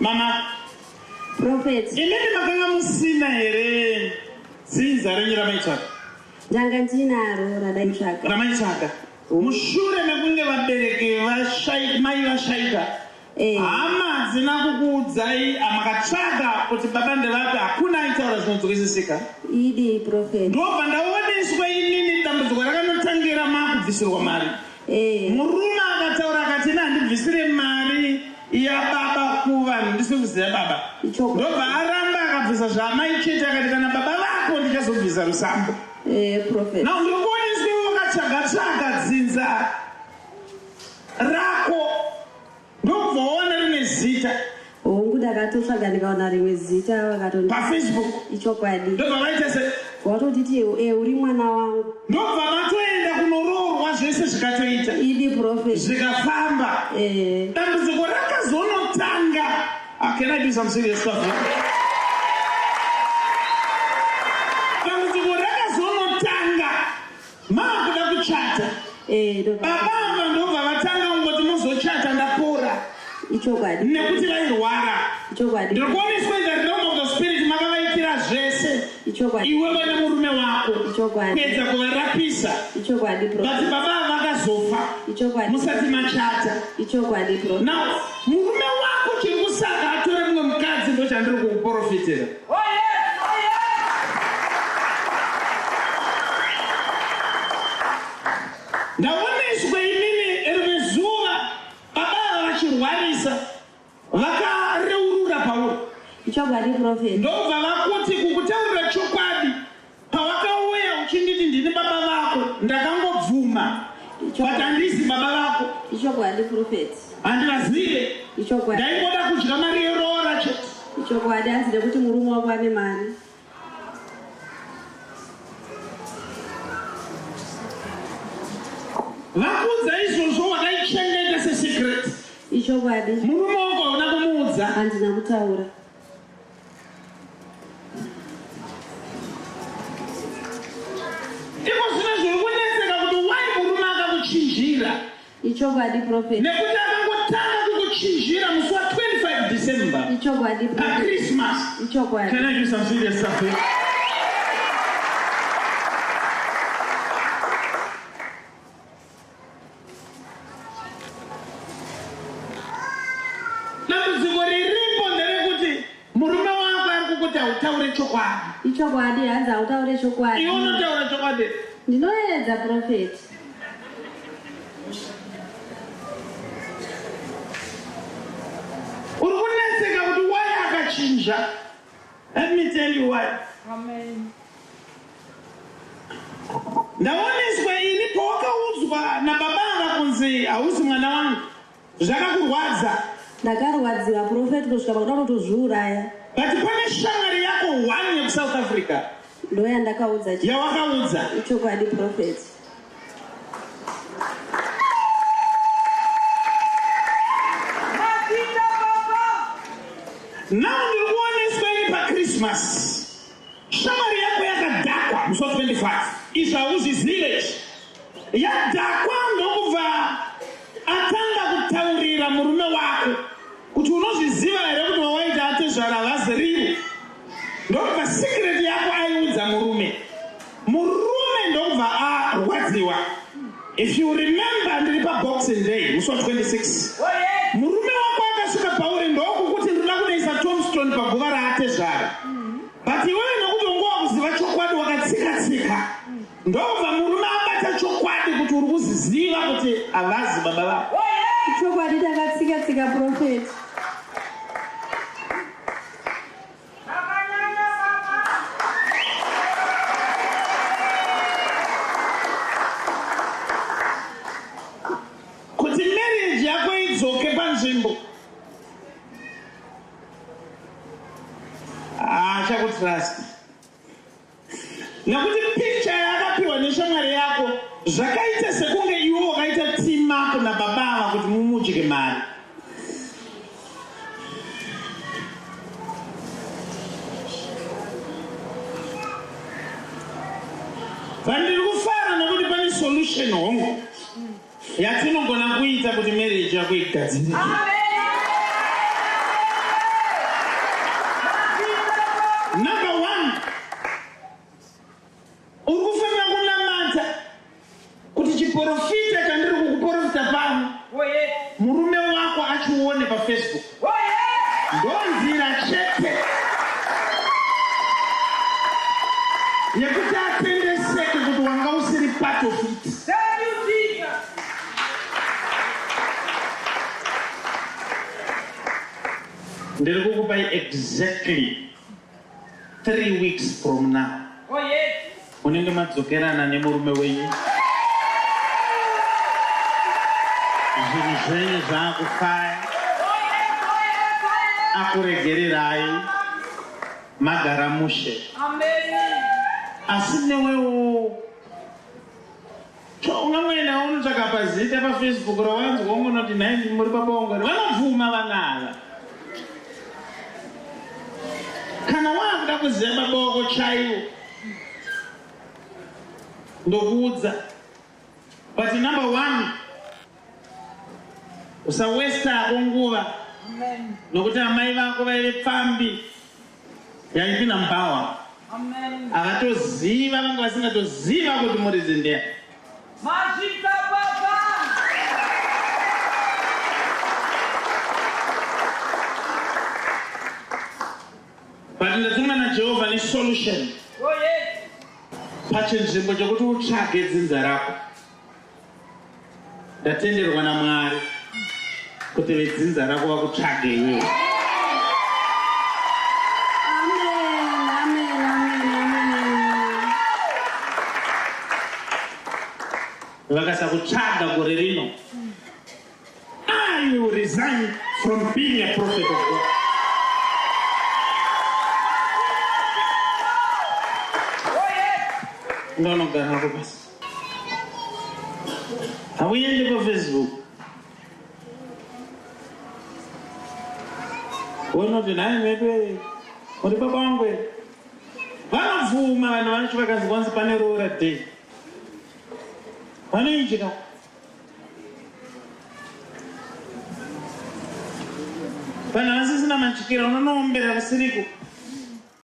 Mama. Prophet. Imimi makanga musina here dzinza renyu ramaitsvaka? Ndanga ndinaro radaitsvaka. Ramaitsvaka. Mushure mekunge vabereki vashai mai vashaika. Eh. Hama hadzina kukuudzai amakatsvaga kuti baba ndevapi hakuna aitaura zvinonzwisisika. Idi prophet. Ndobva ndaoneswa inini dambudziko rakanotangira makubvisirwa mari. Eh. Murume akataura akati ini handibvisire mari yababa kuvanhu ndisiri kuziva baba. Ichokwadi. Ndobva aramba akabvisa zvaamai chete akati kana baba vako ndichazobvisa rusambo. Eh, prophet. Now ndiri kuoneswa iwe wakatsvaga tsvaga dzinza rako ndokubva wawana rimwe zita. Hongu ndakatotsvaga ndikawana rimwe zita vakatondi PaFacebook. Ichokwadi. Ndobva vaita se Watotiti e uri mwana wangu. Ndobva matoenda kunoroorwa zvese zvikatoita. Idi prophet. Zvikafamba. Eh. Dambudziko rakazonotanga. Ah, can I do some serious stuff? Dambudziko rakazonotanga maakuda kuchata. Eh, Baba ava ndobva vatanga kungoti muzochata ndapora. Ichokwadi. Nekuti vairwara. Ichokwadi. Ndiri kuoneswa in the realm of the spirit makavaitira zvese. Ichokwadi. Iwewe nemurume wako. Ichokwadi. Kuedza kuvarapisa. Ichokwadi But prophet. baba ava vakazofa. Ichokwadi. Musati machata. Ichokwadi prophet. Now, murume wako chiri kusaka atore mumwe mukadzi ndochandiri kukuprofitira. Oh yes! Oh yes! Ndaoneswa inini rimwe zuva baba ava vachirwarisa vakareurura pauri. Ichokwadi prophet. Ndobva vakuti kukutaurira chokwadi pawakauya uchinditi ndini baba vako ndakangobvuma but handisi baba vako. Ichokwadi prophet. Handivazive. Ichokwadi. Ndaingoda kudya mari yeroora chete. Ichokwadi hanzi nekuti murume wako ane mari. Vakuudza izvozvo wakaichengeta sesecret. Ichokwadi. Murume wako hauna kumuudza. Handina kutaura. Iko zvino zviri kunetseka kuti why murume akakuchinjira. Ichokwadi prophet. Nekuti akangotanga kukuchinjira musi wa 25 December. Ichokwadi prophet. Pa Christmas. Ichokwadi. Can I do some serious stuff here? Dambudziko riripo nderekuti murume wako ari kukuti hautaure chokwadi. Ichokwadi hanzi hautaure chokwadi. Iwe unotaura chokwadi. Ndinoedza prophet. Uri kunetseka kuti why akachinja. Let me tell you why. Amen. Ndaoneswa ini pawakaudzwa nababa ava kunzi hausi mwana wangu zvakakurwadza. Ndakarwadziwa prophet kusvika pakuda kutozviuraya. But pane shamwari yako one yekuSouth Africa. Ndoyandakaudza. Yawakaudza. Ichokwadi prophet. Mazita baba. Now ndiri kuoneswa ini paChristmas. Shamwari yako yakadhakwa musi wa 25. Izvi hauzvizive izvi. Yadhakwa ndokubva atanga kutaurira murume wako kuti unozviziva here kuti wawaita atezvara havazirivo. Ndokubva secret yako aiudza murume. Murume ndokubva arwadziwa. If you remember ndiri paBoxing Day musi wa 26. Oh yes. Murume wako akasvika pauri ndokukuti ndinoda kunoisa tombstone paguva raatezvara. But iwewe nokuti wanga wakuziva chokwadi wakatsika tsika. Ndokubva murume abata chokwadi kuti uri kuziziva kuti havazi baba vako. Oh yes. Chokwadi takatsika tsika prophet. Makanyanya baba. Kuti marriage yako idzoke panzvimbo. Haachakutrust. Nekuti picture yaakapiwa neshamwari yako zvakaita sekunge iwe wakaita team up nababa ava kuti mumudye mari. But ndiri kufara nekuti pane solution hongu yatinogona kuita kuti marriage yako igadzirike. Amen. Ndiri kukupai exactly 3 weeks from now. Oh yes. Munenge madzokerana nemurume wenyu. Zvinhu zvenyu zvaakufaya. Oh yes. Oh yes. Oh yes. Akuregererai. Magara mushe. Amen. Asi newewo ungangoenda unotsvaka pazita paFacebook rawanzwa ungonoti nhai muri baba wangu here vanobvuma vana ava. Kana waakuda kuziva baba wako chaiwo ndokuudza. But number one, usawesta hako nguva Amen. nokuti amai vako vaive pfambi yaipinda mubhawa. Amen. Havatoziva, vanga vasingatoziva kuti muridzi ndiye. Mazvita baba. But ndatumwa naJehovha nesolution. Oh yes. Pachinzvimbo chekuti utsvage dzinza rako. Ndatenderwa naMwari kuti vedzinza rako vakutsvage iwewe. Amen, amen, amen, amen. Vakasakutsvaga gore rino, I will resign from being a prophet of God. Oh yes. Ndonogara hako pasi. Hauendi paFacebook. Unoti nhai medu uri baba wangu here? Vanobvuma vanhu vacho vakanzi kwanzi pane roora day. Vanoidya. Vanhu vasisina matyira unonoombera kusiriko.